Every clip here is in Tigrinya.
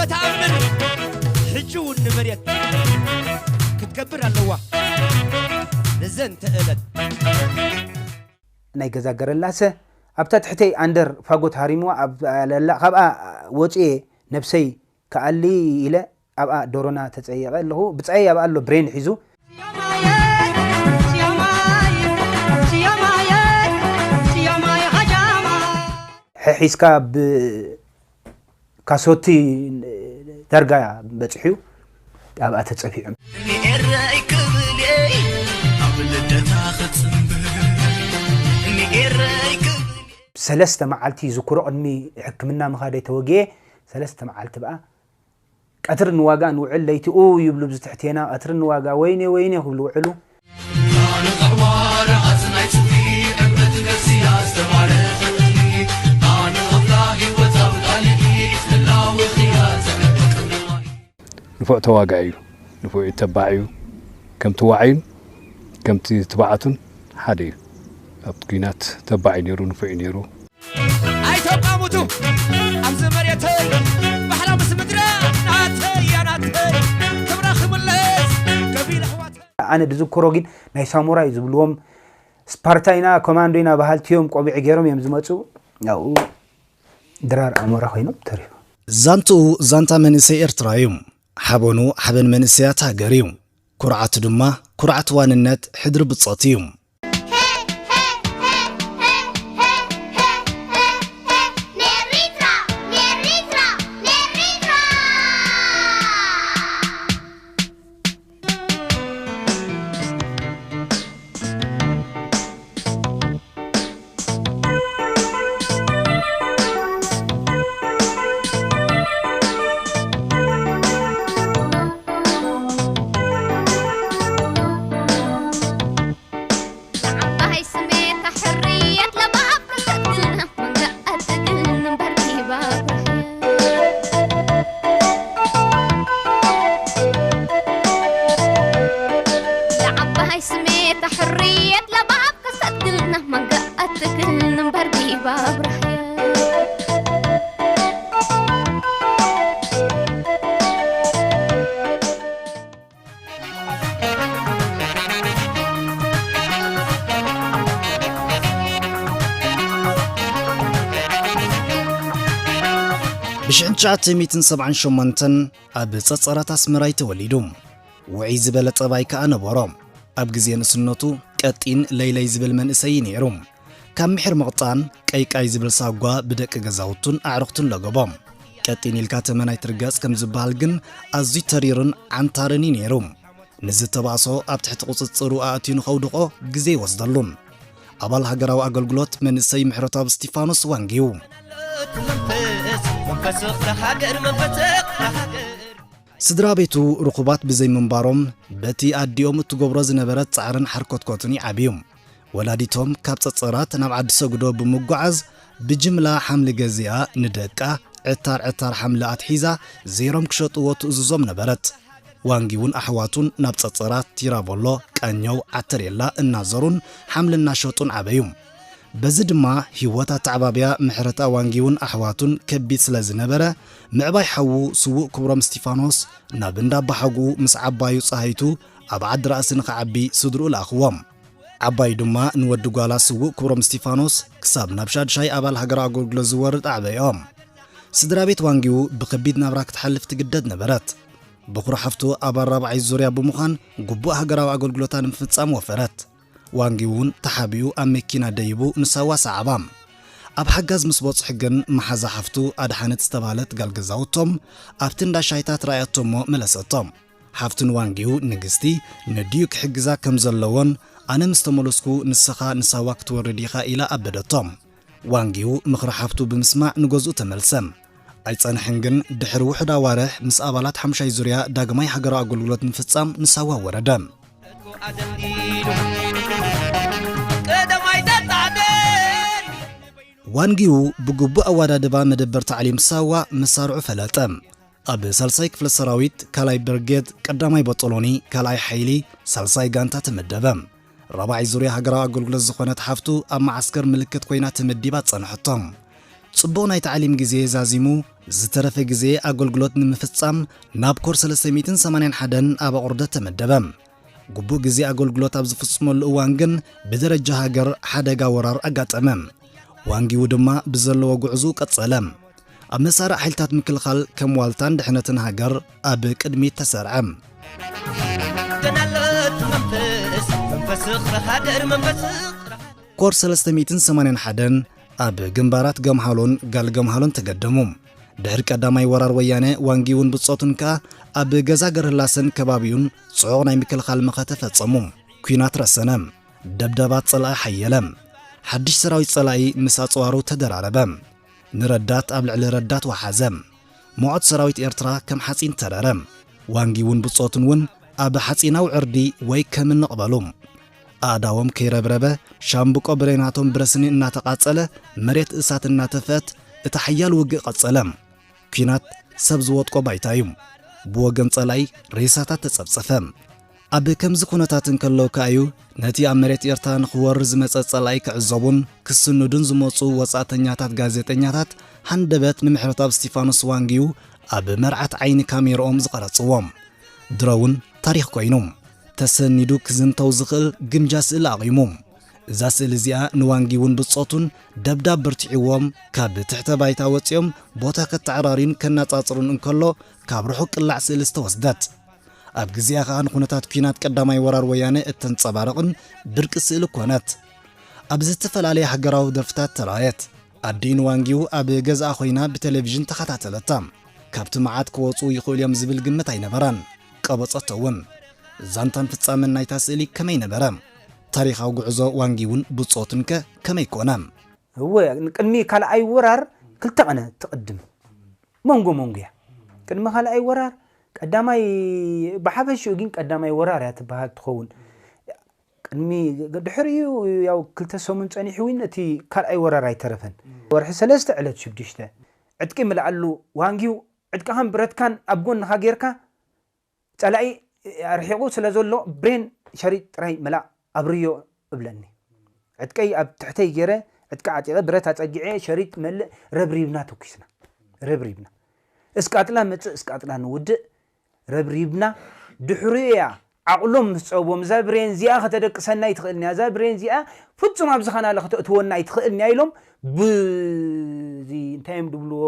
እታ እምን ሕጂ እውን ንመሬት ክትገብር ኣለዋ። ንዘንተ እለት ናይ ገዛ ገረላሰ ኣብታ ትሕተይ ኣንደር ፋጎት ሃሪምዋ ኣብ ለላ ካብኣ ወፅየ ነብሰይ ክኣሊ ኢለ ኣብኣ ዶሮና ተፀይቐ ኣለኹ። ብፃየይ ኣብኣ ኣሎ ብሬን ሒዙ። ሕሒዝካ ብካሶቲ ዳርጋ በፂሑ ኣብኣ ተፀፊዑ። ንኤረይ ክብል እየ ኣብ ልደታ ክፅምብር ንኤረይ ክብል ሰለስተ መዓልቲ ይዝክሮ ቅድሚ ሕክምና ምኻደይ ተወጊኤ ሰለስተ መዓልቲ ብኣ ቀትሪ ንዋጋ ንውዕል ለይቲ ኡ ይብሉ ብዝትሕቴና ቀትሪ ንዋጋ ወይኔ ወይኔ ክብሉ ውዕሉ። ንፉዕ ተዋጋኢ እዩ። ንፉዕ እዩ፣ ተባዕ እዩ። ከምቲ ዋዕዩን ከምቲ ትብዓቱን ሓደ እዩ። ኣብቲ ኲናት ተባዕ እዩ ነይሩ፣ ንፉዕ እዩ ነይሩ። ኣይተቃሙቱ ኣብዚ መሬተይ ባሕላ ምስ ምድረ ናተይ እያ ናተይ ክብራ ክምለስ ገቢል ኣሕዋተይ። ኣነ ድዝክሮ ግን ናይ ሳሙራይ ዝብልዎም ስፓርታ ኢና ኮማንዶ ኢና በሃልቲ እዮም ቆቢዕ ገይሮም እዮም ዝመፁ ኣብኡ ድራር ኣሞራ ኮይኖም ተሪፎም። ዛንትኡ ዛንታ መንእሰይ ኤርትራ እዩ። ሓበኑ ሓበን መንእሰያት ሃገር እዩ። ኩርዓቱ ድማ ኩርዓት ዋንነት ሕድሪ ብጾት እዩ። ብ ሽሕን ትሽዓተ ሚእትን ሰብዓን ሸሞንተን ኣብ ጸጸራት ኣስመራ እዩ ተወሊዱ። ውዑይ ዝበለ ጠባይ ከኣ ነበሮ። ኣብ ግዜ ንእስነቱ ቀጢን ለይለይ ዝብል መንእሰይ እዩ ነይሩ። ካብ ምሒር ምቕጣን ቀይቃይ ዝብል ሳጓ ብደቂ ገዛውቱን ኣዕሩኽቱን ለገቦ። ቀጢን ኢልካ ተመን ኣይትርገጽ ከም ዝበሃል ግን ኣዝዩ ተሪርን ዓንታርን እዩ ነይሩ። ንዝተባእሶ ኣብ ትሕቲ ቁጽጽሩ ኣእትዩ ንኸውድቖ ግዜ ይወስደሉ። ኣባል ሃገራዊ ኣገልግሎት መንእሰይ ምሕረታብ እስቲፋኖስ ዋንጊው። ስድራ ቤቱ ርኹባት ብዘይምንባሮም በቲ ኣዲኦም እትገብሮ ዝነበረት ጻዕርን ሓርኮትኮትን ይዓብዩ። ወላዲቶም ካብ ጸጸራት ናብ ዓዲ ሰግዶ ብምጉዓዝ ብጅምላ ሓምሊ ገዚኣ ንደቃ ዕታር ዕታር ሓምሊ ኣትሒዛ ዘይሮም ክሸጥዎ ትእዝዞም ነበረት። ዋንጊውን ኣሕዋቱን ናብ ጸጸራት፣ ቲራቮሎ፣ ቃኘው፣ ዓተሬላ እናዘሩን ሓምሊ እናሸጡን ዓበዩ። በዚ ድማ ህይወት ኣተዓባብያ ምሕረታ ዋንጊውን ኣሕዋቱን ከቢድ ስለ ዝነበረ ምዕባይ ሓዉ ስዉእ ክብሮም እስቲፋኖስ ናብ እንዳ ኣባሓጉኡ ምስ ዓባዩ ጸሃይቱ ኣብ ዓዲ ራእሲ ንኽዓቢ ስድርኡ ለኣኽዎም። ዓባዩ ድማ ንወዲ ጓላ ስዉእ ክብሮም እስቲፋኖስ ክሳብ ናብ ሻድሻይ ኣባል ሃገራዊ ኣገልግሎት ዝወርድ ኣዕበዮ። ስድራ ቤት ዋንጊው ብኸቢድ ናብራ ክትሓልፍ ትግደድ ነበረት። በኹሪ ሓፍቱ ኣባል ራብዓይ ዙርያ ብምዃን ግቡእ ሃገራዊ ኣገልግሎታ ንምፍጻም ወፈረት። ዋንጊው እውን ተሓቢኡ ኣብ መኪና ደይቡ ንሳዋ ሰዓባ። ኣብ ሓጋዝ ምስ በጽሑ ግን መሓዛ ሓፍቱ ኣድሓነት ዝተባህለት ጋል ገዛውቶም ኣብቲ እንዳ ሻሂታት ረኣያቶ እሞ መለሰቶ። ሓፍቱ ንዋንጊው ንግስቲ ነዲኡ ክሕግዛ ከም ዘለዎን ኣነ ምስ ተመለስኩ ንስኻ ንሳዋ ክትወርድ ኢኻ ኢላ ኣበደቶ። ዋንጊው ምኽሪ ሓፍቱ ብምስማዕ ንገዝኡ ተመልሰ። ኣይጸንሐን ግን ድሕሪ ውሑድ ኣዋርሕ ምስ ኣባላት ሓምሻይ ዙርያ ዳግማይ ሃገራዊ ኣገልግሎት ንምፍጻም ንሳዋ ወረደ። ዋንጊው ብግቡእ ኣወዳድባ መደበር ታዕሊም ሳዋ መሳርዑ ፈለጠ። ኣብ ሳልሳይ ክፍለ ሰራዊት ካልኣይ ብርጌድ ቀዳማይ ቦጦሎኒ ካልኣይ ሓይሊ ሳልሳይ ጋንታ ተመደበ። ራብዓይ ዙርያ ሃገራዊ ኣገልግሎት ዝኾነት ሓፍቱ ኣብ መዓስከር ምልክት ኮይና ተመዲባ ጸንሐቶ። ጽቡቕ ናይ ታዕሊም ግዜ ዛዚሙ፣ ዝተረፈ ግዜ ኣገልግሎት ንምፍጻም ናብ ኮር ሰለስተ ሚእትን ሰማንያን ሓደን ኣብ ኣቑርደት ተመደበ። ግቡእ ግዜ ኣገልግሎት ኣብ ዝፍጽመሉ እዋን ግን ብደረጃ ሃገር ሓደጋ ወራር ኣጋጠመ። ዋንጊዉ ድማ ብዘለዎ ጉዕዝኡ ቀጸለ። ኣብ መሳርዕ ሓይልታት ምክልኻል ከም ዋልታን ድሕነትን ሃገር ኣብ ቅድሚት ተሰርዐ። ደናለት መንፈስ መንፈስ ኽረሃደር መንፈስ ኮር ሰለስተ ሚእትን ሰማንያን ሓደን ኣብ ግንባራት ገምሃሎን ጋል ገምሃሎን ተገደሙ። ድሕሪ ቀዳማይ ወራር ወያነ ዋንጊውን ብጾቱን ከኣ ኣብ ገዛ ገርህላሰን ከባቢውን ጽዑቕ ናይ ምክልኻል መኸተ ፈጸሙ። ኲናት ረሰነ። ደብደባት ጸላኢ ሓየለ። ሓድሽ ሰራዊት ጸላኢ ምስ ኣጽዋሩ ተደራረበ። ንረዳት ኣብ ልዕሊ ረዳት ወሓዘ። ምዑት ሰራዊት ኤርትራ ከም ሓጺን ተረረ። ዋንጊውን ብጾቱን እውን ኣብ ሓጺናዊ ዕርዲ ወይ ከም እንቕበሉ። ኣእዳዎም ከይረብረበ ሻምብቆ ብሬናቶም ብረስኒ እናተቓጸለ መሬት እሳት እናተፍአት እቲ ሓያል ውግእ ቀጸለ። ኲናት ሰብ ዝወጥቆ ባይታ እዩ። ብወገን ጸላኢ ሬሳታት ተጸፍጸፈ። ኣብ ከምዚ ኩነታት እንከለዉ ከኣ እዩ ነቲ ኣብ መሬት ኤርትራ ንኽወርር ዝመጸ ጸላኢ ክዕዘቡን ክስንዱን ዝመጹ ወጻእተኛታት ጋዜጠኛታት ሃንደበት ንምሕረት ኣብ እስቲፋኖስ ዋንጊዩ ኣብ መርዓት ዓይኒ ካሜርኦም ዝቐረጽዎም። ድሮ እውን ታሪኽ ኮይኑ፣ ተሰኒዱ ክዝንተው ዝኽእል ግምጃ ስእሊ ኣቑሙ። እዛ ስእሊ እዚኣ ንዋንጊውን ብጾቱን ደብዳብ በርቲዕዎም ካብ ትሕተ ባይታ ወጺኦም ቦታ ከተዓራርዩን ከነጻጽሩን እንከሎ ካብ ርሑቕ ቅላዕ ስእሊ ዝተወስደት። ኣብ ግዜኣ ከኣ ንኹነታት ኲናት ቀዳማይ ወራር ወያነ እተንጸባርቕን ብርቂ ስእሊ ኮነት። ኣብ ዝተፈላለየ ሃገራዊ ደርፍታት ተራእየት። ኣዲኡ ንዋንጊው ኣብ ገዝኣ ኮይና ብቴሌቪዥን ተኸታተለታ። ካብቲ መዓት ክወጹ ይኽእሉ እዮም ዝብል ግምት ኣይነበራን። ቀበጸቶ እውን። ዛንታን ፍጻመን ናይታ ስእሊ ከመይ ነበረ? ታሪኻዊ ጉዕዞ ዋንጊውን ብጾቱን ከ ከመይ ኮነ? እወ፣ ቅድሚ ካልኣይ ወራር ክልተ ቀነ ትቕድም። መንጎ መንጎ እያ። ቅድሚ ካልኣይ ወራር፣ ቀዳማይ፣ ብሓፈሽኡ ግን ቀዳማይ ወራር እያ ትበሃል ትኸውን። ቅድሚ፣ ድሕሪኡ ያው ክልተ ሰሙን ጸኒሑ እውን እቲ ካልኣይ ወራር ኣይተረፈን። ወርሒ ሰለስተ ዕለት ሽዱሽተ ዕጥቂ ምልኣሉ፣ ዋንጊው ዕጥቅኻን ብረትካን ኣብ ጎንኻ ጌርካ፣ ጸላኢ ኣርሒቑ ስለ ዘሎ ብሬን ሸሪጥ ጥራይ መላእ ኣብርዮ እብለኒ። ዕጥቀይ ኣብ ትሕተይ ገይረ፣ ዕጥቂ ዓጢቐ፣ ብረት ኣጸጊዐ፣ ሸሪጥ መልእ፣ ረብሪብና ተኩስና። ረብሪብና። እስቃጥላ መጽእ፣ እስቃጥላ ንውድእ፣ ረብሪብና። ድሕሪኡ እያ ዓቕሎም ምስ ጸዎም፣ እዛ ብሬን እዚኣ ከተደቅሰና ኣይትኽእልን እያ፣ እዛ ብሬን እዚኣ ፍጹም ኣብዚ ኻናለ ከተእትወና ኣይትኽእልን እያ ኢሎም፣ ብዚ እንታይ እዮም ድብልዎ፣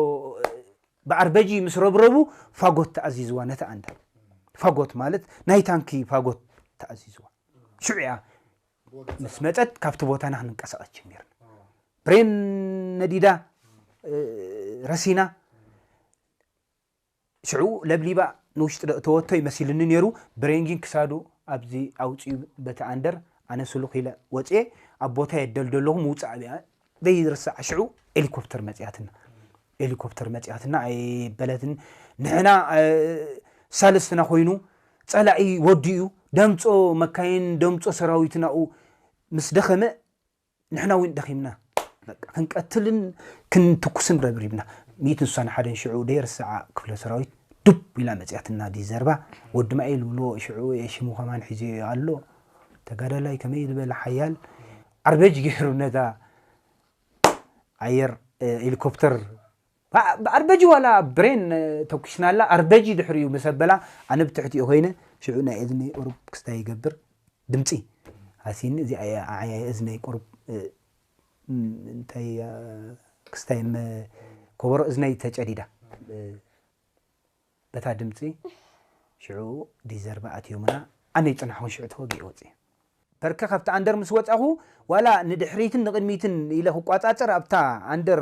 ብኣርበጂ ምስ ረብረቡ ፋጎት ተኣዚዝዋ ነታ ኣንዳ። ፋጎት ማለት ናይ ታንኪ ፋጎት ተኣዚዝዋ። ሽዑ እያ ምስ መጸት ካብቲ ቦታና ክንንቀሳቐስ ጀሚርና። ብሬን ነዲዳ፣ እ፣ ረሲና። ሽዑ ለብሊባ ንውሽጢ ዶ እተወቶ ይመሲልኒ ነይሩ። ብሬን ግን ክሳዱ ኣብዚ ኣውጺኡ በቲ ኣንደር፣ ኣነ ስሉኽ ኢለ ወጽኤ ኣብ ቦታ የደልዶ ኣለኹ። ምውጻእ ኣብያ ዘይርሳዕ ሽዑ ሄሊኮፕተር መጽያትና። ሄሊኮፕተር መጽያትና ኣይበለትን። ንሕና፣ እ፣ ሳልስትና ኮይኑ ጸላኢ ወዲኡ ደምጾ መካይን፣ ደምጾ ሰራዊት ናኡ ምስ ደኸመ ንሕና እውን ደኺምና። በቃ ክንቀትልን ክንትኩስን ረብሪብና። ሚእትን ስሳን ሓደን ሽዑ ደይርሳዓ ክፍለ ሰራዊት ዱብ ኢላ መጽያትና ዲዘርባ። ወዲ ማኤል ብልዎ ሽዑ እየ ሽሙ ከማን ሒዘዮ ኣሎ። ተጋዳላይ ከመይ ዝበለ ሓያል ኣርበጅ ገይሩ ነዛ ኣየር፣ እ፣ ሄሊኮፕተር ባ-፣ ብኣርበጂ ዋላ ብሬን፣ እ፣ ተኩስናላ። ኣርበጂ ድሕሪኡ ምስ ኣበላ ኣነ ብትሕቲኡ ኮይነ ሽዑ ናይ እዝኒ ቁሩብ ክስታይ ይገብር። ድምጺ ሃሲኒ። እዚኣ እያ ኣዓያይ እዝነይ ቁሩብ፣ እ፣ ም-፣ እንታይ፣ እ፣ ክስታይ መ-፣ ኮበሮ እዝነይ ተጨዲዳ። እ፣ በታ ድምጺ ሽዑ ዲዘርባ ኣትዮምና። ኣነ ይጽናሕኹን ሽዑ ተወጊኡ ወጺኡ። በርከ ካብቲ ኣንደር ምስ ወጻኹ፣ ዋላ ንድሕሪትን ንቕድሚትን ኢለ ክቋጻጸር፣ ኣብታ ኣንደር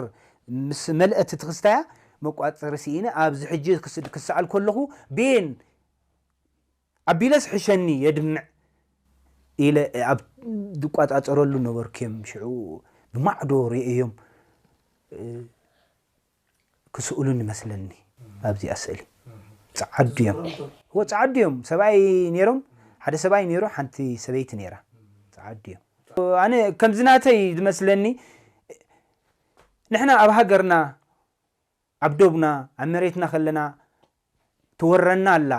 ምስ መልአት እቲ ክስታያ መቋጸሪ ስኢነ። ኣብዚ ሕጂ ክስ-፣ ክሰኣል ከለኹ፣ ቤን ኣቢለስ ሕሸኒ የድምዕ ኢለ ኣብ ዝቋጻጸረሉ ነበርኩ። እዮም ሽዑ ብማዕዶ ርእዮም፣ እ፣ ክስእሉኒ መስለኒ ኣብዚኣ ስእሊ። ጸዓዱ እዮም። እዎ፣ ጸዓዱ እዮም። ሰብኣይ ነይሮም፣ ሓደ ሰብኣይ ነይሩ፣ ሓንቲ ሰበይቲ ነይራ። ጸዓዱ እዮም። ኣነ ከምዚ ናተይ ዝመስለኒ፣ ንሕና ኣብ ሃገርና፣ ኣብ ዶብና፣ ኣብ መሬትና ከለና ትወረና ኣላ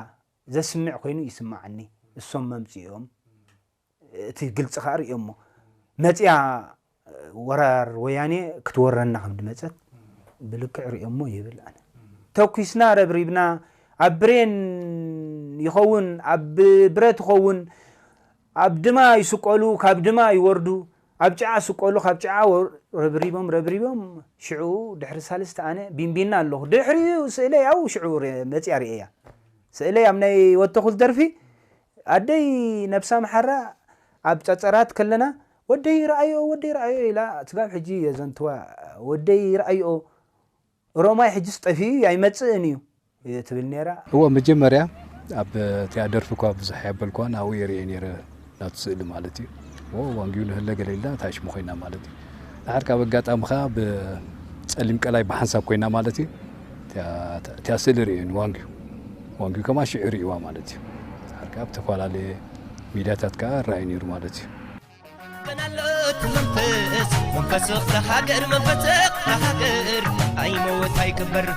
ዘስምዕ ኮይኑ ይስምዓኒ። እሶም መምጽኦም እቲ ግልጺ ከኣ ርእዮሞ። መጽያ ወራር ወያኔ ክትወረና ከም ድመጸት ብልክዕ ሪኦሞ ይብል ኣነ። ተኩስና ረብሪብና፣ ኣብ ብሬን ይኸውን፣ ኣብ ብረት ይኸውን፣ ኣብ ድማ ይስቀሉ፣ ካብ ድማ ይወርዱ፣ ኣብ ጭዓ ይስቀሉ፣ ካብ ጭዓ ወ-፣ ረብሪቦም ረብሪቦም ሽዑ ድሕሪ ሳልስቲ ኣነ ቢንቢና ኣለኹ። ድሕሪኡ ስእለይ ኣብኡ ሽዑ ረ-፣ መፅያ ርእየያ። ስእለይ ኣብ ናይ ወተኹት ደርፊ ኣደይ ነብሳ መሓራ ኣብ ጸጸራት ከለና ወደይ ረኣዮ ወደይ ረኣዮ ኢላ ስጋብ ሕጂ የዘንትዋ። ወደይ ረኣዮ ሮማይ ሕጅስ ጠፊኡ ኣይመጽእን እዩ ትብል ነይራ። እዎ መጀመርያ ኣብ እቲኣ ደርፊ እኳ ብዙሕ የበልኳን ኣብኡ የርእየ ነይረ ናቱ ስእሊ ማለት እዩ። ዎ ዋንጊዩ ንህለ ገለ ኢልና እንታይ ሽሙ ኮይና ማለት እዩ። ድሓር ካብ ኣጋጣሚ ከዓ ብፀሊም ቀላይ ብሓንሳብ ኮይና ማለት እዩ። እቲኣ እቲኣ ስእሊ ርእየ ንዋንጊዩ ዋንጊዩ ከማ ሽዑ ርእይዋ ማለት እዩ። ድሓር ከዓ ብተፈላለየ ሚድያታት ከዓ ራእዩ ነይሩ ማለት እዩ። ገና ኣሎ እቲ መንፈስ መንፈስ ፍቕሪ ሃገር መንፈስ ፍቕሪ ሃገር ኣይመወት ኣይክበር።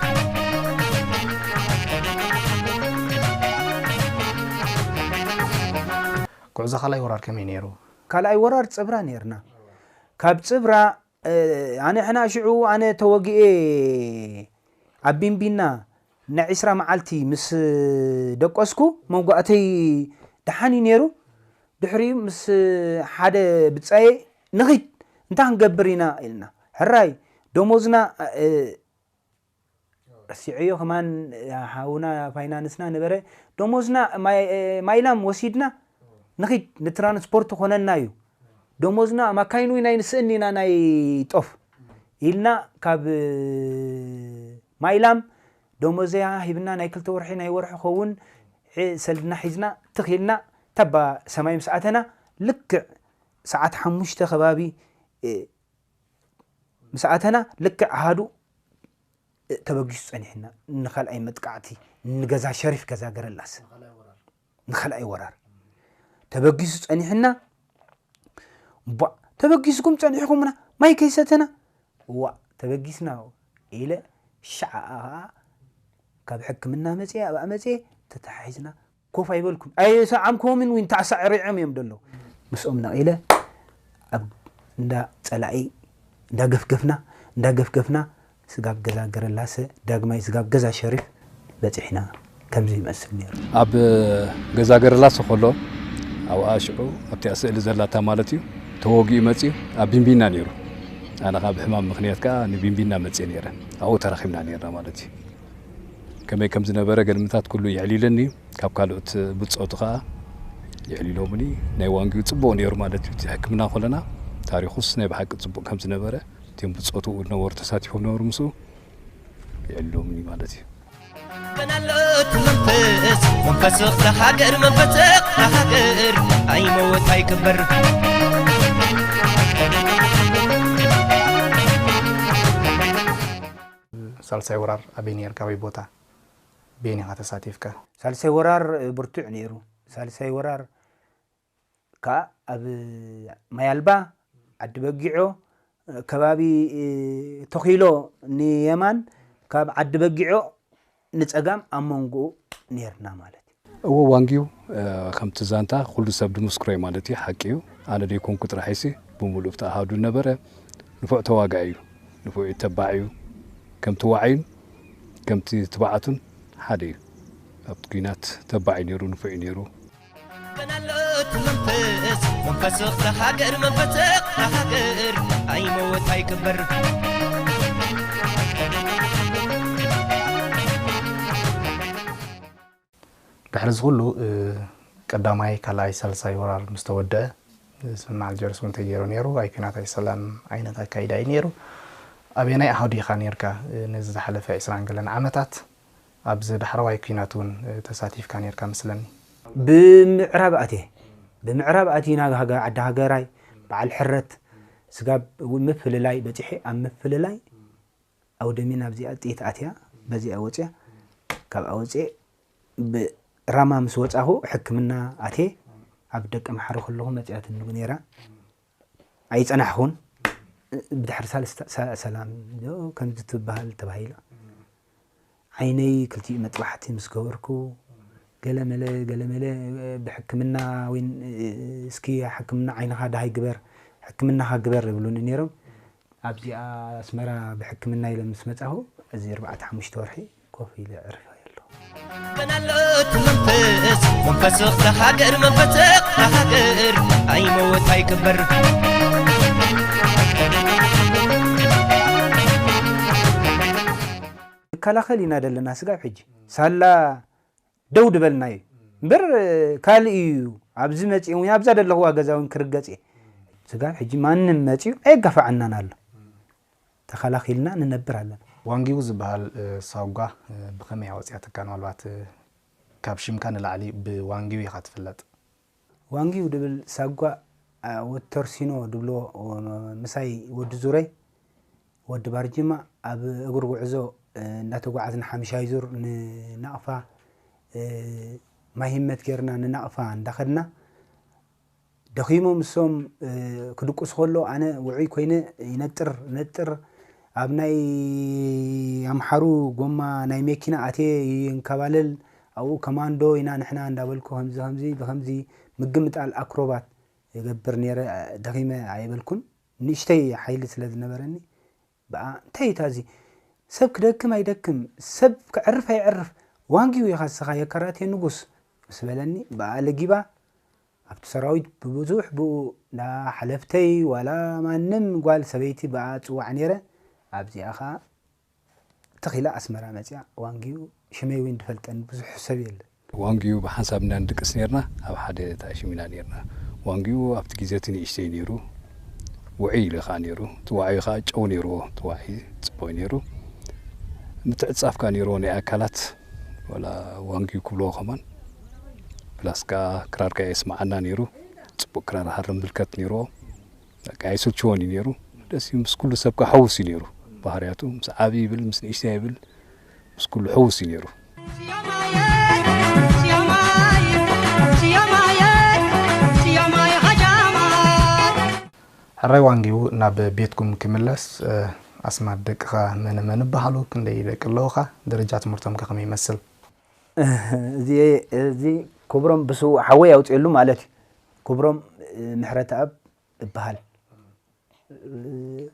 ጉዕዞ ካልኣይ ወራር ከመይ ነይሩ? ካልኣይ ወራር ጽብራ ነርና። ካብ ጽብራ ኣነ ሕና ሽዑ ኣነ ተወጊኤ ኣብ ቢንቢና ንዒስራ መዓልቲ ምስ ደቀስኩ መውጋእተይ ደሓን እዩ ነይሩ። ድሕሪኡ ምስ ሓደ ብጻየ ንኺድ እንታይ ክንገብር ኢና ኢልና ሕራይ ደሞዝና ረሲዐዮ ከማን ሓውና ፋይናንስና ነበረ ደሞዝና ማይላም ወሲድና ንኺድ ንትራንስፖርት ኮነና እዩ ደሞዝና ማካይኑ ናይ ንስእን ኢና ናይ ጦፍ ኢልና ካብ ማይላም ደሞዘያ ሂብና ናይ ክልተ ወርሒ ናይ ወርሒ ኸውን ሰልድና ሒዝና ትኺልና ተባ ሰማይ ምስ ኣተና ልክዕ ሰዓት ሓሙሽተ ከባቢ ምስ ኣተና ልክዕ ኣሃዱ ተበጊሱ ጸኒሕና ንኻልኣይ መጥቃዕቲ ንገዛ ሸሪፍ ገዛ ገረላስ ንኻልኣይ ወራር ተበጊሱ ጸኒሕና ቧ ተበጊስኩም ጸኒሕኩምና ማይ ከይሰተና ዋ ተበጊስና ኢለ ሻዓ ከዓ ካብ ሕክምና መፅየ ኣብኣ መፅየ ተተሓሒዝና ኮፍ ኣይበልኩን ኣይሰዓምኩዎምን እውን ተኣሳዕሪዖም እዮም ደለዉ ምስኦም ነቒለ ኣብ እንዳ ፀላኢ እንዳገፍገፍና እንዳገፍገፍና ስጋብ ገዛ ገረላሰ ዳግማይ ስጋብ ገዛ ሸሪፍ በፂሕና ከምዚ ይመስል ነይሩ። ኣብ ገዛ ገረላሰ ከሎ ኣብኣ ሽዑ ኣብቲኣ ስእሊ ዘላታ ማለት እዩ ተወጊኡ መፅዩ ኣብ ቢንቢና ነይሩ። ኣነ ከዓ ብሕማም ምኽንያት ከዓ ንቢንቢና መፅየ ነይረ ኣብኡ ተራኺብና ነይርና ማለት እዩ። ከመይ ከም ዝነበረ ገልምታት ኩሉ የዕሊለኒ እዩ። ካብ ካልኦት ብጾቱ ከኣ የዕሊሎምኒ። ናይ ዋንጊኡ ጽቡቕ ነይሩ ማለት እዩ። እቲ ሕክምና ከለና ታሪኹስ ናይ ብሓቂ ጽቡቕ ከም ዝነበረ እቲኦም ብጾቱ ዝነበሩ ተሳቲፎም ነበሩ ምስኡ የዕሊሎምኒ ማለት እዩ። ገና ኣሎ እቲ መንፈስ መንፈስ ፍቕሪ ሃገር መንፈስ ፍቕሪ ሃገር ኣይመወት ኣይክበር። ሳልሳይ ወራር ኣበይ ነርካ ወይ ቦታ? በየን ኢኻ ተሳቲፍካ? ሳልሳይ ወራር ብርቱዕ ነይሩ። ሳልሳይ ወራር ከዓ ኣብ ማይ ኣልባ፣ ዓዲ በጊዖ፣ ከባቢ ተኺሎ ንየማን ካብ ዓዲ በጊዖ ንፀጋም ኣብ መንጎኡ ነይርና ማለት እዩ። እወ ዋንጊው ከምቲ ዛንታ ኩሉ ሰብ ድምስክሮ እዩ ማለት እዩ ሓቂ እዩ ኣነ ደይኮንኩ ጥራሕ ኢሲ ብምሉእ እቲ ኣሃዱ ነበረ ንፉዕ ተዋጋኢ እዩ ንፉዕ እዩ ተባዕ እዩ ከምቲ ዋዓዩን ከምቲ ትባዓቱን ሓደ እዩ ኣብቲ ኲናት ተባዕ እዩ ነይሩ ንፉዕ እዩ ነይሩ ገና ኣሎ እቲ መንፈስ መንፈስ ፍቕሪ ሃገር መንፈስ ፍቕሪ ሃገር ኣይመወት ኣይክበር ድሕሪ እዚ ኩሉ ቀዳማይ ካልኣይ ሳልሳይ ወራር ምስ ተወደአ ስምምዓት ጀርሱ እውን ተገይሩ ነይሩ ኣይ ኲናት ኣይ ሰላም ዓይነት ኣካይዳ እዩ ነይሩ ኣበየናይ ኣሃዱ ኢኻ ነይርካ ነዚ ዝሓለፈ ዕስራን ገለን ዓመታት ኣብዚ ዳሕረዋይ ኲናት እውን ተሳቲፍካ ነይርካ መስለኒ። ብምዕራብ ኣትየ ብምዕራብ ኣትይና ዓዲ ሃገራይ በዓል ሕረት ስጋብ ምፍልላይ በፂሐ ኣብ ምፍልላይ ኣውደሚን ኣብዚኣ ጥይት ኣትያ በዚኣ ወፅያ ካብኣ ወፅየ ብራማ ምስ ወፃኹ ሕክምና ኣትየ ኣብ ደቀምሓረ ከለኹ መፅያትኒ ነይራ ኣይፀናሕኹን ብድሕሪ ሳልስተ ሰላም ከምዚ ትበሃል ተባሂላ ዓይነይ ክልቲኡ መጥባሕቲ ምስ ገበርኩ ገለመለ ገለመለ ብሕክምና ወይን እስኪ ሕክምና ዓይንኻ ድሃይ ግበር ሕክምናኻ ግበር ይብሉኒ ነይሮም ኣብዚኣ ኣስመራ ብሕክምና ኢለ ምስ መጻኹ፣ እዚ ኣርባዕተ ሓሙሽተ ወርሒ ኮፍ ኢለ ዕርፋ ኣለኹ። ገና ኣሎ እቲ መንፈስ፣ መንፈስኽ ተሃገር፣ መንፈስኽ ተሃገር፣ ኣይመወት ኣይክበር። ንከላኸል ኢና ዘለና ስጋብ ሕጂ። ሳላ ደው ድበልና እዩ እምበር፣ ካልእ እዩ። ኣብዚ መጺኡ እውን ኣብዛ ዘለኹዋ ገዛ እውን ክርገጽ እየ። ስጋብ ሕጂ ማንም መጺኡ ኣየጋፍዓናን ኣሎ። ተኸላኺልና ንነብር ኣለና። ዋንጊው ዝበሃል ሳጓ ብኸመይ ኣወፅያትካ? ምናልባት ካብ ሽምካ ንላዕሊ ብዋንጊው ኢኻ ትፍለጥ። ዋንጊው ድብል ሳጓ፣ ወተርሲኖ ድብልዎ፣ ምሳይ ወዲ ዙረይ ወዲ ባርጅማ ኣብ እግሪ ጉዕዞ እንዳተጓዓዝና ሓምሻይ ዙር ንናቕፋ፣ ማይ ህመት ጌርና ንናቕፋ እንዳኸድና ደኺሞም እሶም ክድቁሱ ከሎ ኣነ ውዑይ ኮይነ ይነጥር ነጥር ኣብ ናይ ኣምሓሩ ጎማ ናይ መኪና ኣትየ ይንከባለል ኣብኡ ከማንዶ ኢና ንሕና እንዳበልኩ ከምዚ ከምዚ ብከምዚ ምግምጣል ኣክሮባት ይገብር ነይረ። ደኺመ ኣይበልኩን፣ ንእሽተይ ሓይሊ ስለ ዝነበረኒ ብኣ እንታይ እዩ ታዚ ሰብ ክደክም ኣይደክም ሰብ ክዕርፍ ኣይዕርፍ ዋንጊው ኢኻ እስኻ የከራቴ ንጉስ ምስ በለኒ ብኣ ለጊባ ኣብቲ ሰራዊት ብብዙሕ ብኡ እንዳ ሓለፍተይ ዋላ ማንም ጓል ሰበይቲ ብኣ ጽዋዕ ነይረ ኣብዚኣ ኸኣ ትኺላ ኣስመራ መጽያ ዋንጊው ሽመይ እውን ድፈልጠኒ ብዙሕ ሰብ የለን። ዋንጊው ብሓንሳብ ኢና ንድቅስ ነርና ኣብ ሓደ ተኣሽም ኢና ነርና። ዋንጊው ኣብቲ ግዜ እቲ ንእሽተይ ነይሩ ውዑይ ኢሉ ከዓ ነይሩ እቲ ዋዕዩ ከዓ ጨው ነይርዎ እቲ ዋዒ ፅቡቅ ነይሩ ምትዕፃፍ ከዓ ነይርዎ ናይ ኣካላት ዋላ ዋንጊው ክብልዎ ከማን ፕላስ ከዓ ክራር ከዓ የስማዓና ነይሩ ፅቡቅ ክራር ሃርም ምልከት ነይርዎ በቃ ኣይስልችዎን እዩ ነይሩ ደስ እዩ ምስ ኩሉ ሰብ ከዓ ሕውስ እዩ ነይሩ ባህርያቱ ምስ ዓብዪ ይብል ምስ ንእሽተይ ይብል ምስ ኩሉ ሕውስ እዩ ነይሩ። ሕራይ ዋንጊው ናብ ቤትኩም ክምለስ ኣስማት ደቅኻ መነ መን ይበሃሉ? ክንደይ ደቂ ኣለውኻ? ደረጃ ትምህርቶም ከ ከመይ ይመስል? እዚ ክብሮም ብስውእ ሓወይ ኣውፅኤሉ ማለት እዩ። ክብሮም ምሕረተኣብ እበሃል።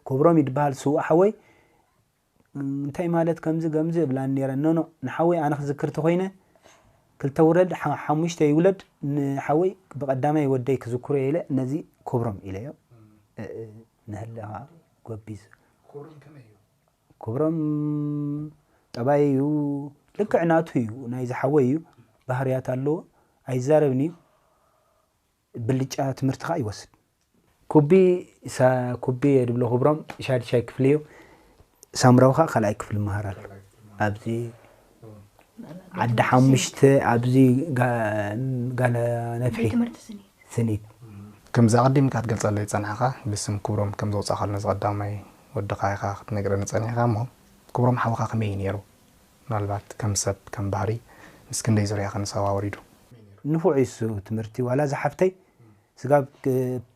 ክብሮም ይድበሃል ስውእ ሓወይ እንታይ ማለት ከምዚ ከምዚ እብላኒ ነይረን ኖኖ ንሓወይ ኣነ ክዝክር ተኮይነ ክልተ ውረድ ሓሙሽተ ይውለድ ንሓወይ ብቀዳማይ ወደይ ክዝክሮ ኢለ ነዚ ክብሮም ኢለዮ ንህለ ከዓ ጎቢዝ ክብሮም ጠባይ እዩ ልክዕ ናቱ እዩ ናይ ዝሓወይ እዩ ባህርያት ኣለዎ ኣይዛረብን እዩ ብልጫ ትምህርቲ ከዓ ይወስድ ኩቢ ኩቢ ድብሎ ክብሮም ሻድሻይ ክፍሊ እዩ ሳምራዊ ከዓ ካልኣይ ክፍሊ ይመሃር ኣሎ ኣብዚ ዓዲ ሓሙሽተ ኣብዚ ጋላ ነፍሒ ስኒት ከምዚ ኣቐዲምካ ክትገልፀለይ ዝፀናሕኻ ብስም ክብሮም ከም ዘውፃእካሉ ነዚ ቀዳማይ ወድኻ ኢኻ ክትነግረኒ ፀኒሕኻ እሞ ክብሮም ሓውኻ ከመይ እዩ ነይሩ? ምናልባት ከም ሰብ ከም ባህሪ ምስ ክንደይ ዙርያ ከነሰዋውር ኢዱ? ንፉዕ እዩ እሱ ትምህርቲ ዋላ እዛ ሓፍተይ ስጋብ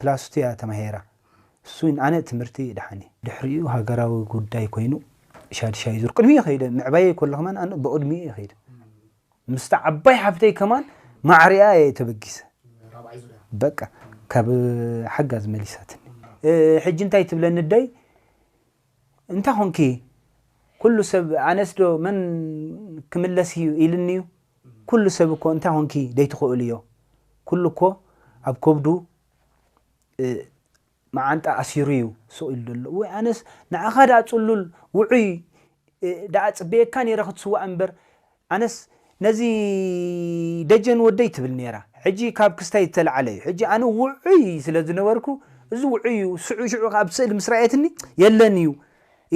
ፕላስ ቱ እያ ተማሂራ እሱን ኣነ ትምህርቲ ደሓን እዩ ድሕሪኡ ሃገራዊ ጉዳይ ኮይኑ ሻድሻይ ዙር ቅድሚኡ ከይደ ምዕባየ ከሎ ከማን ኣነ ብቅድሚኡ እየ ከይደ ምስታ ዓባይ ሓፍተይ ከማን ማዕሪኣ እየ ተበጊሰ በቃ ካብ ሓጋዝ መሊሳትኒ ሕጂ እንታይ ትብለኒ ደይ እንታይ ኾንኪ ኩሉ ሰብ ኣነስ ዶ መን ክምለስ እዩ ኢልኒ እዩ ኩሉ ሰብ እኮ እንታይ ኾንኪ ደይትኽእሉ እዮ ኩሉ እኮ ኣብ ከብዱ መዓንጣ ኣሲሩ እዩ ስቕ ኢሉ ዘሎ ወይ ኣነስ ንዓኻ ደኣ ጽሉል ውዑይ ደኣ ጽበየካ ነይረ ክትስዋእ እምበር ኣነስ ነዚ ደጀን ወደይ ትብል ነይራ ሕጂ ካብ ክስታይ ዝተላዓለ እዩ ሕጂ ኣነ ውዑይ ስለ ዝነበርኩ እዚ ውዑይ እዩ ሽዑ ሽዑ ካብ ስእሊ ምስ ረኣየትኒ የለን እዩ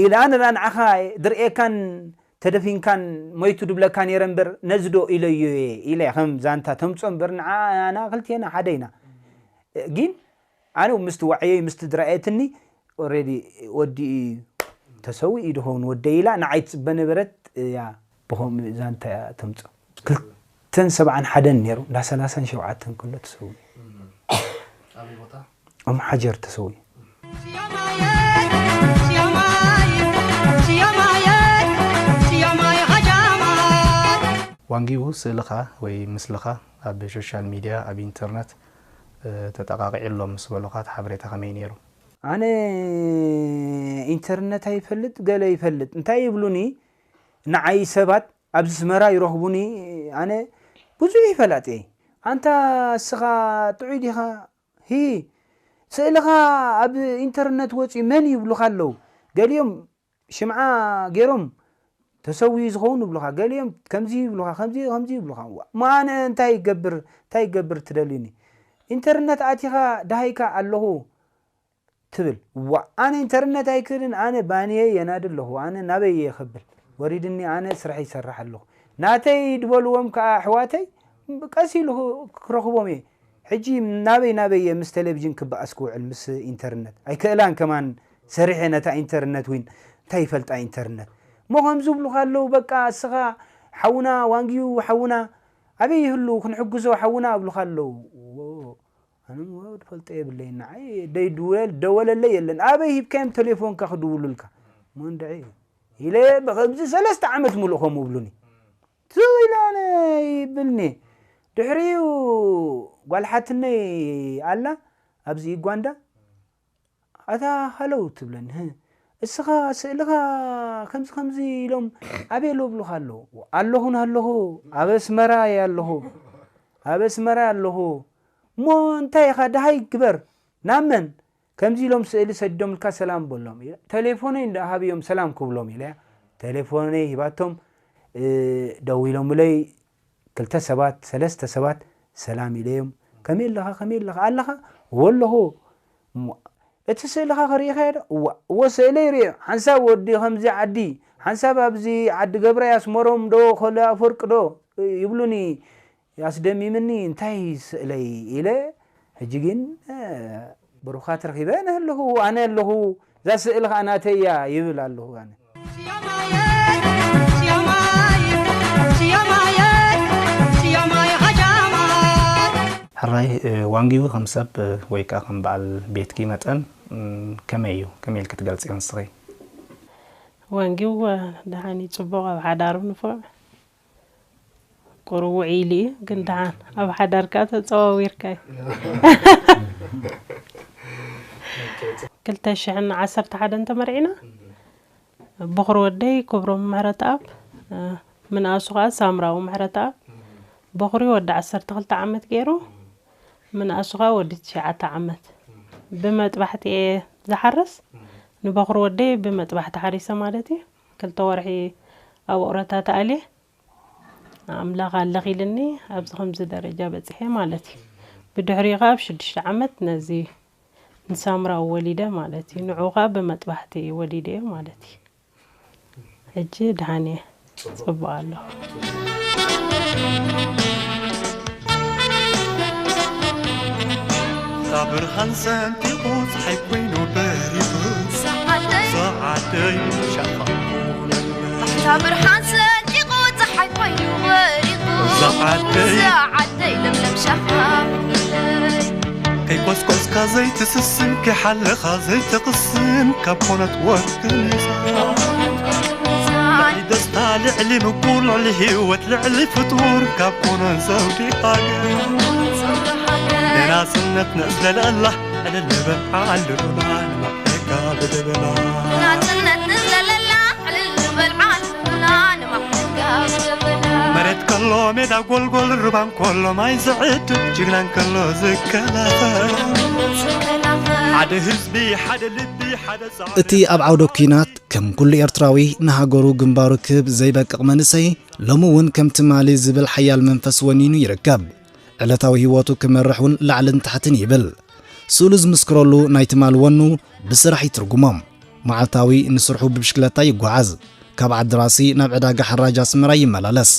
ኢላ ኣነ ደኣ ንዓኻ ድርእየካን ተደፊንካን ሞይቱ ድብለካ ነይረ እምበር ነዚ ዶ ኢለዮ እየ ኢለ ከም ዛንታ ተምጾ እምበር ንዓና ክልቴና ሓደ ኢና ግን ኣነ ምስቲ ዋዕየይ ምስቲ ድራየትኒ ኦሬዲ ወዲ እዩ ተሰዊኡ ድኸውን ወደይ ኢላ ንዓይ ትፅበ ነበረት እያ ብኸምኡ ዛንታ እያ ተምፅኦ ክልተን ሰብዓን ሓደን ነይሩ እንዳ ሰላሳን ሸውዓተን ከሎ ተሰዊኡ ኣም ሓጀር ተሰዊኡ ዋንጊቡ ስእልኻ ወይ ምስልኻ ኣብ ሶሻል ሚድያ ኣብ ኢንተርነት ተጠቓቒዑ ኣሎ ምስ በሉኻ እቲ ሓበሬታ ከመይ ነይሩ? ኣነ ኢንተርነት ኣይፈልጥ፣ ገለ ይፈልጥ፣ እንታይ ይብሉኒ ንዓይ ሰባት ኣብዚ ኣስመራ ይረኽቡኒ። ኣነ ብዙሕ ይፈላጥ እየ። ኣንታ እስኻ ጥዑይ ዲኻ? ሂ፣ ስእልኻ ኣብ ኢንተርነት ወፂኡ መን ይብሉኻ ኣለዉ። ገሊኦም ሽምዓ ገይሮም ተሰዊኡ ዝኸውን ይብሉኻ፣ ገሊኦም ከምዚ ይብሉኻ፣ ከምዚ ከምዚ ይብሉኻ። እሞ ኣነ እንታይ ይገብር፣ እንታይ ይገብር ትደልዩኒ? ኢንተርነት ኣቲኻ ደሃይካ ኣለኹ ትብል። ዋ፣ ኣነ ኢንተርነት ኣይክእልን፣ ኣነ ባንየ የናዲ ኣለኹ፣ ኣነ ናበይ እየ ከብል? ወሪድኒ፣ ኣነ ስራሕ ይሰርሕ ኣለኹ። ናተይ ድበልዎም ከኣ ኣሕዋተይ ቀስ ኢሉ ክረኽቦም እየ። ሕጂ ናበይ ናበይ እየ ምስ ቴሌቪዥን ክበኣስ ክውዕል ምስ ኢንተርነት? ኣይክእላን ከማን ሰሪሐ ነታ ኢንተርነት ዊን እንታይ ይፈልጣ ኢንተርነት? እሞ ከም ዝብሉኻ ኣለዉ፣ በቃ እስኻ ሓውና ዋንጊዩ ሓውና ኣበይ ይህሉ ክንሕግዞ ሓውና ኣብሉኻ ኣለዉ። ዎ፣ ኣነ እሞ ድፈልጦ የብለይን። ንዓይ ደይ ድወል-፣ ደወለለይ የለን። ኣበይ ሂብካዮም ቴሌፎንካ ክድውሉልካ? እሞ እንድዒ ኢለ ብኸምዚ ሰለስተ ዓመት ሙሉእ ከምኡ ብሉኒ። ትው ኢለ ኣነ ይብልኒ። ድሕሪኡ ጓል ሓትነይ ኣላ ኣብዚ ዩጋንዳ። ኣታ ሃለው ትብለኒ። "ህህ፣ እስኻ ስእልኻ ከምዚ ከምዚ ኢሎም ኣበይ ኣለዉ?" ብሉኻ ኣለዉ። ኣለኹ ናለኹ፣ ኣብ ኣስመራ እየ ኣለኹ። ኣብ ኣስመራ እየ ኣለኹ። እሞ እንታይ ኢኻ? ደሃይ ግበር። ናብ መን? ከምዚ ኢሎም ስእሊ ሰዲዶምልካ ሰላም በሎም። ተሌፎነይ እንዳ ሃብዮም ሰላም ክብሎም ኢለ እያ። ተሌፎነይ ሂባቶም፣ እ፣ ደዊሎምለይ ክልተ ሰባት፣ ሰለስተ ሰባት ሰላም ኢለዮም። "ከመይ ኣለኻ? ከመይ ኣለኻ? ኣለኻ?" "እወ ኣለኹ።" "እሞ እቲ ስእልኻ ከርእየኻ እየ ዶ?" "እዋ፣ እወ ስእለይ ርእዮ። ሓንሳብ ወዲ ከምዚ ዓዲ፣ ሓንሳብ ኣብዚ ዓዲ ገብረ ኣስመሮም ዶ፣ ኮለ ኣፈወርቂ ዶ?" ይብሉኒ። ኣስደሚምኒ፣ እንታይ ስእለይ ኢለ፣ ሕጂ ግን፣ እ፣ ብሩኻት ረኺበ ኣነ ኣለኹ፣ ኣነ ኣለኹ፣ እዛ ስእሊ ኸኣ ናተይ እያ ይብል ኣለኹ ኣነ። ሕራይ፣ እ፣ ዋንጊው ከም ሰብ፣ እ፣ ወይ ከኣ ከም በዓል ቤትኪ መጠን፣ ም፣ ከመይ እዩ? ከመይ ኢልኪ ትገልጽዮ ንስኺ? ዋንጊው፣ እ፣ ደሓን እዩ፣ ጽቡቕ፣ ኣብ ሓዳሩ ንፉዕ። ቁሩብ ውዒሉ እዩ፣ ግን ደሓን ኣብ ሓዳር ከኣ ተጸዋዊርካዮ። ክልተ ሽሕን ዓሰርተ ሓደን ተመርዒና። በኹሪ ወደይ ክብሮም ምሕረተኣብ፣ እ፣ ምንኣሱ ከኣ ሳምራዊ ምሕረተኣብ። በኹሪ ወዲ ዓሰርተ ክልተ ዓመት ገይሩ፣ ምንኣሱ ከኣ ወዲ ትሽዓተ ዓመት። ብመጥባሕቲ እየ ዝሓርስ። ንበኹሪ ወደይ ብመጥባሕቲ ሓሪሰ ማለት እዩ። ክልተ ወርሒ ኣብ ኦረታ ተኣልየ። ኣምላኽ ኣለኺ ኢልኒ ኣብዚ ከምዚ ደረጃ በጺሐ ማለት እዩ። ብድሕሪኡ ኸኣ ኣብ ሽዱሽተ ዓመት ነዚ ንሳምራዊ ወሊደ ማለት እዩ። ንዑ ኸኣ ብመጥባሕቲ ወሊደዮ ማለት እዩ። ሕጂ ደሓን እየ፣ ጽቡቕ ኣለኹ። እታ ብርሃን ሰንጢቑ ጸሓይ ኮይኑ በሪኹ፣ ሰዓደይ፣ ሰዓደይ ሻኻ ኩነለይ። እታ ብርሃን ሰንጢቑ ጸሓይ ኮይኑ በሪኹ፣ ሰዓደይ፣ ሰዓደይ ለምለም ሻኻ ኩነለይ። ከይቆስቆስካ ዘይትስስን፣ ከይሓለኻ ዘይትቕስን፣ ካብ ኮነት ወርቂ ሚዛን። ልዕሊ ደስታ፣ ልዕሊ ምቁር፣ ልዕሊ ህይወት፣ ልዕሊ ፍጡር፣ ካብ ኮነ ዘውዲ ሃገር። ንናጽነት ንዝለለላ ዕልል ንበል ዓንድሩና፣ ንማዕረጋ ብደበና። ንናጽነት ንዝለለላ ዕልል ንበል ዓንድሩና፣ ንማዕረጋ ብደበና። መሬት ከሎ ሜዳ ጎልጎል፣ ርባን ከሎ ማይ ዝዕድል፣ ጅግናን ከሎ ዝከላኸል። ዝከላኸል። ሓደ ህዝቢ፣ ሓደ ልቢ፣ ሓደ ጻዕሪ። እቲ ኣብ ዓውደ ኲናት ከም ኩሉ ኤርትራዊ ንሃገሩ ግንባሩ ክህብ ዘይበቅቕ መንእሰይ፣ ሎሚ እውን ከም ትማሊ ዝብል ሓያል መንፈስ ወኒኑ ይርከብ። ዕለታዊ ህይወቱ ክመርሕ እውን ላዕልን ታሕትን ይብል። ስእሉ ዝምስክረሉ ናይ ትማሊ ወኑ ብስራሕ ይትርጉሞ። መዓልታዊ ንስርሑ ብብሽክለታ ይጓዓዝ። ካብ ዓዲራሲ ናብ ዕዳጋ ሓራጅ ኣስመራ ይመላለስ።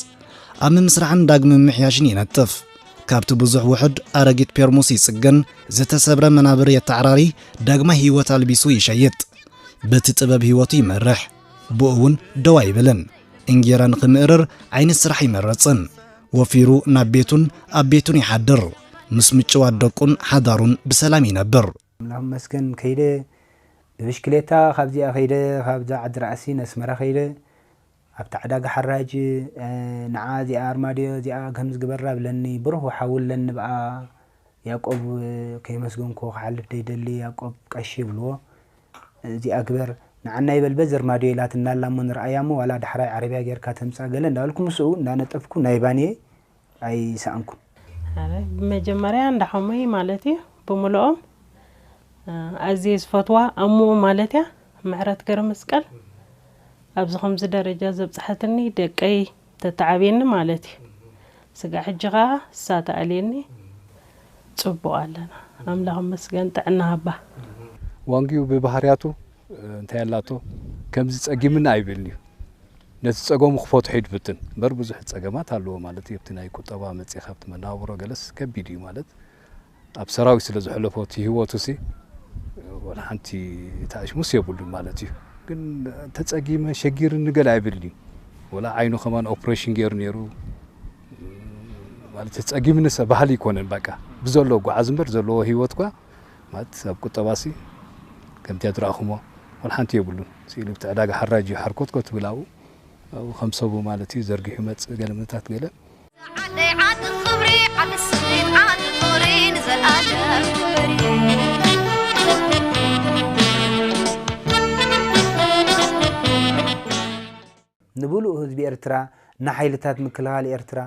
ኣብ ምምስራሕን ዳግመ ምምሕያሽን ይነጥፍ። ካብቲ ብዙሕ ውሑድ ኣረጊት ፔርሙስ ይጽገን፣ ዝተሰብረ መናብር የተዓራሪ፣ ዳግማይ ህይወት ኣልቢሱ ይሸይጥ። በቲ ጥበብ ህይወቱ ይመርሕ። ብኡ እውን ደው ኣይብልን። እንጌራ ንኽምእርር ዓይነት ስራሕ ኣይመረጽን። ወፊሩ ናብ ቤቱን ኣብ ቤቱን ይሓድር። ምስ ምጭዋት ደቁን ሓዳሩን ብሰላም ይነብር። ኣምላኽ ይመስገን ከይደ ብብሽክሌታ ካብዚኣ ከይደ፣ ካብዛ ዓዲ ራእሲ ነስመራ ከይደ፣ ኣብታ ዕዳጋ ሓራጅ፣ እ፣ ንዓ እዚኣ ኣርማድዮ እዚኣ ከምዚ ግበራ ብለኒ፣ ብሩኽ ሓው ኣለኒ ብኣ ያዕቆብ ከየመስገንኩዎ ክሓልፍ ዘይደሊ፣ ያዕቆብ ቀሺ ይብልዎ። እዚኣ ግበር፣ ንዓና ይበል፣ በዚ ርማድዮ ኢላትና ኣላ እሞ ንርኣያ እሞ ዋላ ዳሕራይ ዓረብያ ጌርካ ተምጻእ ገለ እንዳበልኩ ምስኡ እንዳነጠፍኩ ናይ ባንየይ ኣይሰኣንኩን። ኣረ፣ ብመጀመርያ እንዳሓሙይ ማለት እዩ ብምልኦም፣ እ፣ ኣዝየ ዝፈትዋ ኣሞ ማለት እያ ምሕረት ገረመስቀል ኣብዚ ከምዚ ደረጃ ዘብጽሐትኒ ደቀይ ተተዓብየኒ ማለት እዩ። ስጋዕ ሕጂ ኸኣ እሳ ትኣልየኒ። ጽቡቕ ኣለና። ኣምላኽ ይመስገን ጥዕና ሃባ። ዋንጊው ብባህርያቱ እንታይ ኣላቶ ከምዚ ጸጊምና ኣይብልን እዩ። ነቲ ጸገሙ ክፈትሖ እዩ ዝፍትን እምበር ብዙሕ ጸገማት ኣለዎ ማለት እዩ። ኣብቲ ናይ ቁጠባ መጺእ ካብቲ መነባብሮ ገለስ ከቢድ እዩ ማለት ኣብ ሰራዊት ስለ ዝሕለፎ እቲ ህይወቱ ሲ ወላ ሓንቲ ተኣሽሙስ የብሉን ማለት እዩ። ግን ተጸጊመ ሸጊርኒ ገለ ኣይብልን እዩ። ወላ ዓይኑ ከማን ኦፕሬሽን ገይሩ ነይሩ ማለት ተጸጊምኒ ሰብ ባህሊ ኣይኮነን። በቃ ብዘለዎ ጓዓዝ እምበር ዘለዎ ህይወት ኳ ማለት ኣብ ቁጠባ ሲ ከምቲ ዝረኣኹሞ ወላ ሓንቲ የብሉን። ስኢሉ ኣብቲ ዕዳጋ ሓራጅ እዩ ሓርኮትኮት ትብል ኣብኡ ኣብኡ ከም ሰቡ ማለት እዩ ዘርጊሑ ይመጽእ ገለ ምንታት ገለ ዓደይ ዓዲ ክብሪ ዓዲ ስኒት ዓዲ ፍቕሪ ንዘልኣለም ክብሪ ንብሉእ ህዝቢ ኤርትራ፣ ንሓይልታት ምክልኻል ኤርትራ፣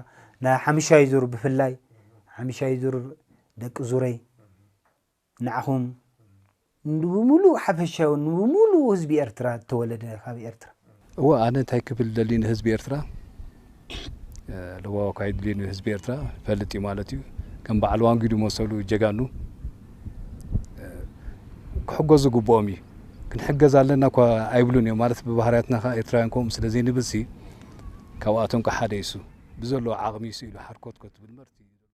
ንሓምሻይ ዙር ብፍላይ ሓምሻይ ዙር ደቂ ዙረይ ንዓኹም ንብምሉእ ሓፈሻዊ ንብምሉእ ህዝቢ ኤርትራ ዝተወለደ ካብ ኤርትራ እወ ኣነ እንታይ ክብል ደሊ ንህዝቢ ኤርትራ ለዋዋ ኳ ይድልዩ ንህዝቢ ኤርትራ ይፈልጥ እዩ ማለት እዩ። ከም በዓል ዋንጊዱ መሰሉ ጀጋኑ ክሕገዙ ግብኦም እዩ። ክንሕገዝ ኣለና እኳ ኣይብሉን እዮም ማለት ብባህርያትና ከዓ ኤርትራውያን ከምኡ ስለ ዘይንብል ሲ ካብኣቶም ከዓ ሓደ ይሱ ብዘለዎ ዓቕሚ ይሱ ኢሉ ሓርኮትኮት ትብል መርቲ